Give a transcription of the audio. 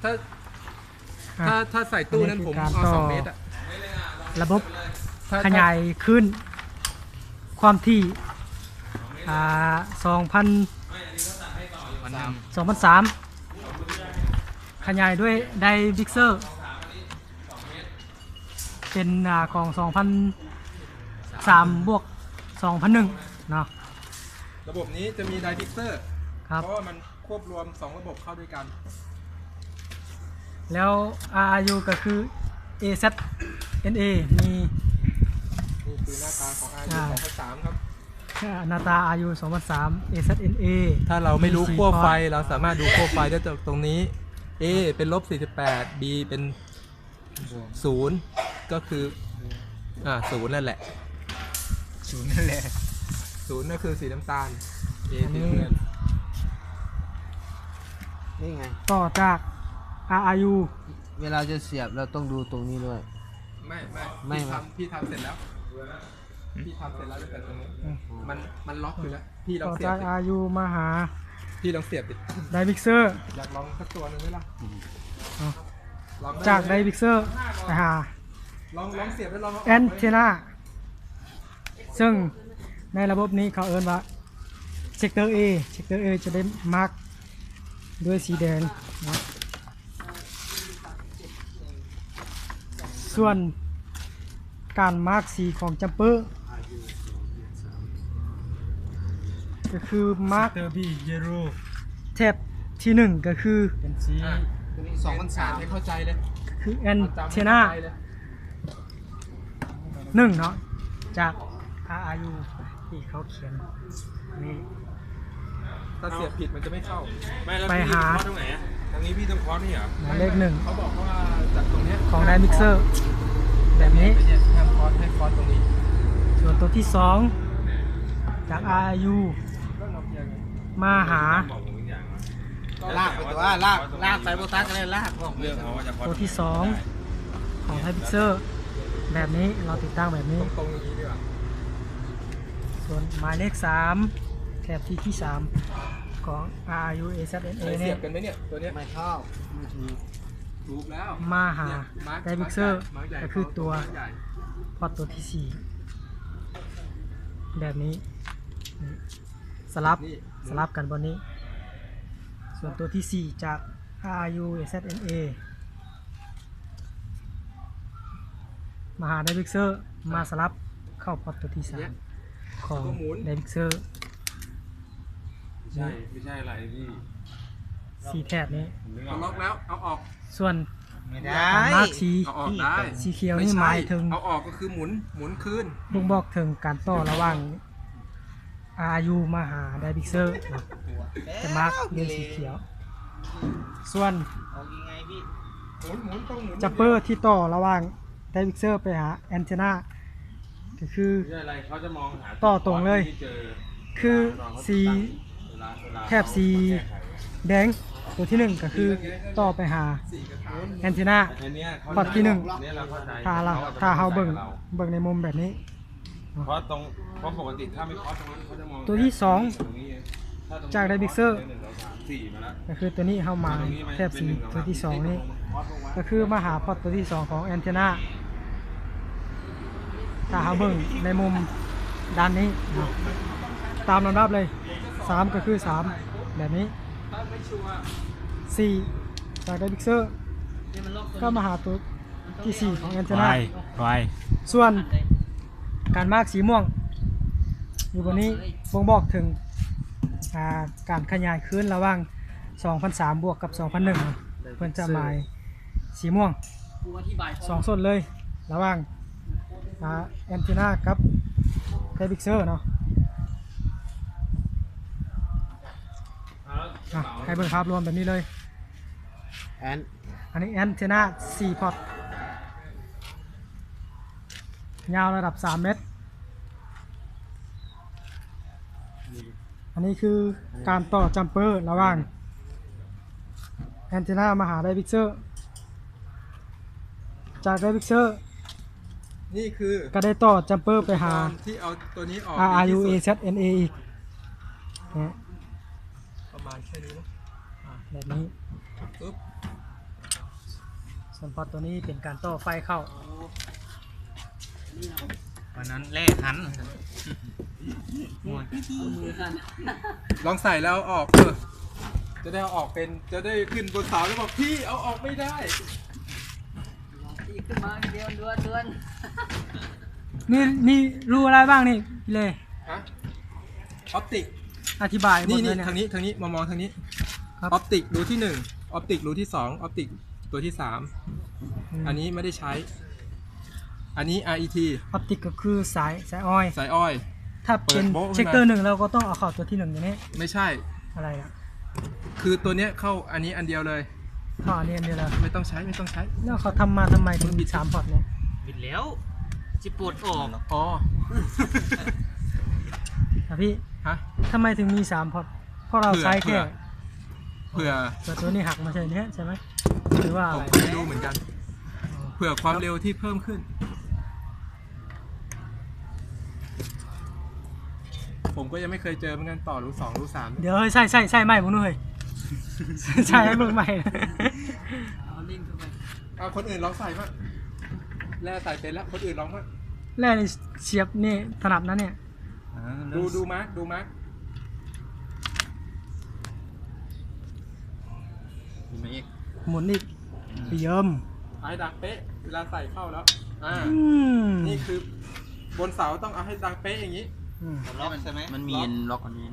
ຖ້າ ອ່ະ ຖ້າ ຖ້າໃສ່ຕູ້ນັ້ນ ອັນນີ້ຄື ຜົມເອົາ ການຕໍ່ ສອງເມດອະ ລະບົບ ຖ້າ ຂະຫຍາຍຄື້ນ ຄວາມຖີ່ ອ່າ ສອງພັນ ສອງພັນສາມ ຂະຫຍາຍດ້ວຍໄດວິກເຊີ ເປັນ ອ່າ ຂອງສອງພັນສາມບວກສອງພັນໜຶ່ງເນາະ. ລະບົບນີ້ຈະມີໄດວິກເຊີ ຄັບ ເພາະວ່າມັນຄວບລວມສອງລະບົບເຂົ້າດ້ວຍກັນ ແລ້ວ ອາ ອາ ຢູ ກໍຄື ເອ ແຊັດ ເອັນ ເອ ມີ ນີ້ຄືໜ້າຕາຂອງ ອາ ຢູ ອ່າ ສອງພັນສາມ ຄັບ. ໜ້າຕາ ອາ ຢູ ສອງພັນສາມ ເອ ແຊັດ ເອັນ ເອ ຖ້າເຮົາໄມ່ຮູ້ ມີສີ່ ຂົ້ວໄຟ ພອດ ເຮົາສາມາດດູຂົ້ວໄຟໄດ້ຈາກຕົງນີ້ ເອ ເປັນລົບສີ່ສິບແປດ ບີ ເປັນສູນ ກໍຄື ອ່າ ສູນນັ້ນແຫຼະ ສູນນັ້ນແຫຼະ ສູນກໍຄືສີນ້ຳຕານ ເອ ສີນ້ຳເງິນ ນີ້ໄງ ຕໍ່ຈາກ ອາ ອາ ຢູ ເວລາຈະສຽບ ເຮົາຕ້ອງດູຕົງນີ້ດ້ວຍ ໄມ່ ໄມ່ ໄມ່ ພີ່ທຳ ພີ່ທຳເສັດແລ້ວ ພີ່ທຳເສັດແລ້ວ ຕັ້ງແຕ່ຕົງນີ້ ອືມ ມັນ ມັນລັອກຢູ່ແລ້ວ ພີ່ລອງສຽບ ຕໍ່ຈາກ ອາ ຢູ ມາຫາ ພີ່ລອງສຽບດິ ໄດວິກເຊີ ຢາກລອງສັກຕົວໜຶ່ງໄໝລະ? ອືມ ເອົາ ລອງ ຈາກໄດວິກເຊີ ໄປຫາ ລອງ ລອງສຽບ ແລ້ວລອງເອົາອອກ ແອນເທນາ ເຊິ່ງໃນລະບົບນີ້ເຂົາເອີ້ນວ່າ ເຊັກເຕີ ເອ ເຊັກເຕີ ເອ ຈະໄດ້ມາກດ້ວຍສີແດງເນາະ. ສ່ວນການມາກສີຂອງຈັມເປີ ກໍຄືມາກ ເຊັກເຕີ ບີ ເຢໂລ ແຖບທີໜຶ່ງ ກໍຄື ເປັນສີ ອ່ະ ຕົວນີ້ ສອງພັນສາມ ໃຫ້ເຂົ້າໃຈເລີຍ ຄືແອນເທນາ ເອົາຈຳໃຫ້ເຂົ້າໃຈເລີຍ ໜຶ່ງເນາະ ຈາກ ອາ ອາ ຢູ ທີ່ເຂົາຂຽນນີ້ ຖ້າສຽບຜິດມັນຈະໄມ່ເຂົ້າ ໄປຫາ ທາງນີ້ພີ່ຕ້ອງຄອດນີ້ຫວາ ໝາຍເລກໜຶ່ງ ເຂົາບອກວ່າຈາກຕົງເນີ້ຍ ຂອງໄດມິກເຊີ ແບບນີ້ ໃຫ້ຄອດ ໃຫ້ຄອດຕົງນີ້ ສ່ວນຕົວທີສອງ ຈາກ ອາ ອາ ຢູ ມາຫາ ລາກໄປຕົວະ ລາກ ລາກໄປບໍ່ຕັດກໍໄດ້ ລາກອອກ ເລື່ອງເອົາວ່າຈະຄອດ ຕົວທີສອງຂອງໄດມິກເຊີ ແບບນີ້ ເຮົາຕິດຕັ້ງແບບນີ້ ຕົງໆ ຢ່າງນີ້ດີກວ່າ ສ່ວນໝາຍເລກສາມ ແຖບທີ່ທີສາມ ຂອງ ອາ ອາ ຢູ ເອ ແຊັດ ເອັນ ເອ ນີ້ ສຽບກັນໄໝເນຍ ຕົວເນຍ ໄມ່ເຂົ້າ ຖືກແລ້ວ ມາຫາ ເນຍ ໄດມິກເຊີ ມາໃຫຍ່ ກໍຄືຕົວ ມາໃຫຍ່ ພອດຕົວທີສີ່ ແບບນີ້ ນີ້ ສະຫຼັບ ນີ້ ສະຫຼັບກັນບ່ອນນີ້ ສ່ວນຕົວທີສີ່ ຈາກ ອາ ອາ ຢູ ເອ ແຊັດ ເອັນ ເອ ມາຫາໄດມິກເຊີ ມາສະຫຼັບເຂົ້າພອດຕົວທີສາມ ຂອງໄດມິກເຊີ ບໍ່ໃຊ່ ບໍ່ໃຊ່ອະໄລພີ່ ສີ່ແຖບນີ້ ເອົາລັອກແລ້ວ ເອົາອອກ ສ່ວນ ໄມ່ໄດ້ ການມາກສີ ເອົາອອກໄດ້ ສີຂຽວນີ້ໝາຍເຖິງ ເອົາອອກກໍຄືໝູນ ໝູນຄືນ ບົ່ງບອກເຖິງການຕໍ່ລະຫວ່າງ ອາ ອາ ຢູ ມາຫາໄດມິກເຊີເນາະ ຈະມາກດ້ວຍສີຂຽວ ສ່ວນ ອອກຍັງໄງພີ່ ໝູນ ໝູນ ຕ້ອງໝູນ ຈັມເປີທີ່ຕໍ່ລະຫວ່າງໄດມິກເຊີໄປຫາແອນເທນາ ກໍຄື ຄື ຕໍ່ຕົງເລີຍ ຄືສີ ແຖບສີແດງ ຕົວທີໜຶ່ງກໍຄືຕໍ່ໄປຫາແອນເທນາ ພອດທີໜຶ່ງ ຖ້າເຮົາ ຖ້າເຮົາເບິ່ງ ເບິ່ງໃນມຸມແບບນີ້ ເພາະຕົງ ເພາະປົກກະຕິຖ້າໄມ່ເຄາະຕົງນັ້ນ ເຂົາຈະມອງ ຕົວທີສອງ ຕົງນີ້ ຈາກໄດມິກເຊີ ໜຶ່ງ ສອງ ສາມ ສີ່ ມາລະ ກໍຄືຕົວນີ້ເຮົາໝາຍ ຕົງນີ້ ແຖບສີ ຕົວທີສອງນີ້ ກໍຄືມາຫາພອດຕົວທີສອງຂອງແອນເທນາ ຖ້າເຮົາເບິ່ງໃນມຸມດ້ານນີ້ເນາະ ຕາມລຳດັບເລີຍ ສາມ ກໍຄືສາມ ແບບນີ້ ສີ່ ຈາກໄດມິກເຊີ ກໍມາຫາຕົວ ທີສີ່ຂອງແອນເທນາ ໄວ ໄວ ສ່ວນການມາກສີມ່ວງຢູ່ບ່ອນນີ້ບົ່ງບອກເຖິງ ອ່າ ການຂະຫຍາຍຄືນລະຫວ່າງສອງພັນສາມບວກກັບສອງພັນໜຶ່ງ ເພິ່ນຈະໝາຍສີມ່ວງສອງສົ້ນເລີຍ ລະຫວ່າງ ອ່າ ແອນເທນາກັບໄດມິກເຊີເນາະ ອ່ະ ໃຫ້ເບິ່ງພາບລວມແບບນີ້ເລີຍ ແອນ ອັນນີ້ແອນເທນາສີ່ພອດ ຍາວລະດັບສາມເມັດ ອັນນີ້ຄືການຕໍ່ຈັມເປີລະຫວ່າງແອນເທນາມາຫາໄດມິກເຊີ ຈາກໄດມິກເຊີ ນີ້ຄື ກໍໄດ້ຕໍ່ຈັມເປີໄປຫາ ຕອນທີ່ເອົາຕົວນີ້ອອກ ອາ ອາ ຢູ ດີທີ່ສຸດ ເອ ແຊັດ ເອັນ ເອ ອີກ ປະມານແຄ່ນີ້ເນາະ ອ່າ ແບບນີ້ ປຶບ ສ່ວນພອດຕົວນີ້ເປັນການຕໍ່ໄຟເຂົ້າ. ວັນນັ້ນແລກຫັນ ລອງໃສ່ແລ້ວເອົາອອກ ເອີ ຈະໄດ້ເອົາອອກເປັນ ຈະໄດ້ຂຶ້ນບົນເສົາແລ້ວບອກ ພີ່ ເອົາອອກໄມ່ໄດ້. ທີ່ຂຶ້ນມາເດີນດ່ວນ ນີ້ ນີ້ ຮູ້ອະໄລບ້າງນີ້ເລ? ຮະ? ອອບຕິກ ອະທິບາຍໝົດເລີຍ ນີ້ ທາງນີ້ ທາງນີ້ ມາມອງທາງນີ້. ອອບຕິກຮູທີໜຶ່ງ ອອບຕິກຮູທີສອງ ອອບຕິກຕົວທີສາມ. ອັນນີ້ໄມ່ໄດ້ໃຊ້. ອັນນີ້ ອາອີທີ ອອບຕິກກໍຄືສາຍ ສາຍອ້ອຍ ສາຍອ້ອຍ. ຖ້າເປັນເຊັກເຕີໜຶ່ງ ເຮົາກໍຕ້ອງເອົາເຂົ້າຕົວທີໜຶ່ງ ຢ່າງນີ້. ໄມ່ໃຊ່. ອະໄລລະ? ຄືຕົວເນີ້ຍເຂົ້າອັນນີ້ອັນດຽວເລີຍ. ເຂົ້າອັນນີ້ອັນດຽວເລີຍ. ໄມ່ຕ້ອງໃຊ້ ໄມ່ຕ້ອງໃຊ້. ແລ້ວເຂົາທຳມາທຳໄມເຖິງມີສາມພອດເນາະ? ບິດແລ້ວ ຊິປົດອອກ. ອໍ ອ່ະ ພີ່ ຮະ? ທຳໄມເຖິງມີສາມພອດ? ເພາະເຮົາໃຊ້ແຄ່ ເພື່ອ ເພື່ອ ເພື່ອຕົວນີ້ຫັກມາໃສ່ນີ້ ໃຊ່ໄໝ? ຫຼືວ່າອະໄລ? ໄມ່ຮູ້ເໝືອນກັນ. ເພື່ອຄວາມເລັວທີ່ເພີ່ມຂຶ້ນ. ຜົມກໍຍັງໄມ່ເຄີຍເຈີເໝືອນກັນ ຕໍ່ຮູສອງ ຮູສາມ. ດຽວ ໃສ່ ໃສ່ ໃສ່ໃໝ່ເບິ່ງດູເຮີ້ຍ. ໃສ່ໃຫ້ເບິ່ງໃໝ່. ເອົາລິ້ງເຂົ້າໄປ. ເອົາ ຄົນອື່ນລອງໃສ່ມາ. ແລ່ໃສ່ເປັນແລ້ວ ຄົນອື່ນລອງມາ. ແລ່ນີ້ສຽບນີ້ຖະໜັດນະນີ້. ອ່າ ດູ ດູມາກ ດູມາກ. ໝູນມາອີກ ໝູນອີກ. ອືມ ຢ້ຽມ. ເອົາໃຫ້ດັງເປະເວລາໃສ່ເຂົ້າແລ້ວ. ອ່າ ອືມ ນີ້ຄືບົນເສົາຕ້ອງເອົາໃຫ້ດັງເປະຢ່າງນີ້. ອືມ ລັອກໃຊ່ໄໝ? ມັນມີລັອກອັນນີ້.